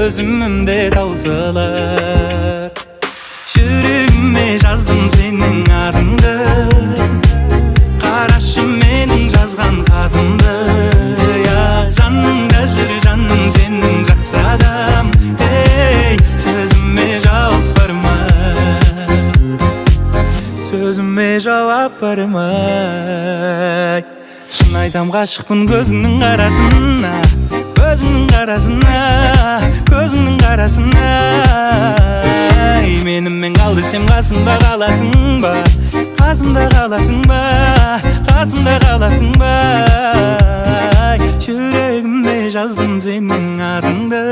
Төзімім де таусылар. Жүрегіме жаздым сенің атыңды, қарашы менің жазған хатымды. Я, жаныңда жүр жаным сенің жақсы адам. Ей, сөзіме жауап бар ма? Сөзіме жауап бар ма? Шын айтам, ғашықпын көзіңнің қарасына, көзіңнің қарасына, көзіңнің қарасына. Ай, менімен қал десем, қасымда қаласың ба? Қасымда қаласың ба? Қасымда қаласың ба? Ай, жүрегіме жаздым сенің атыңды.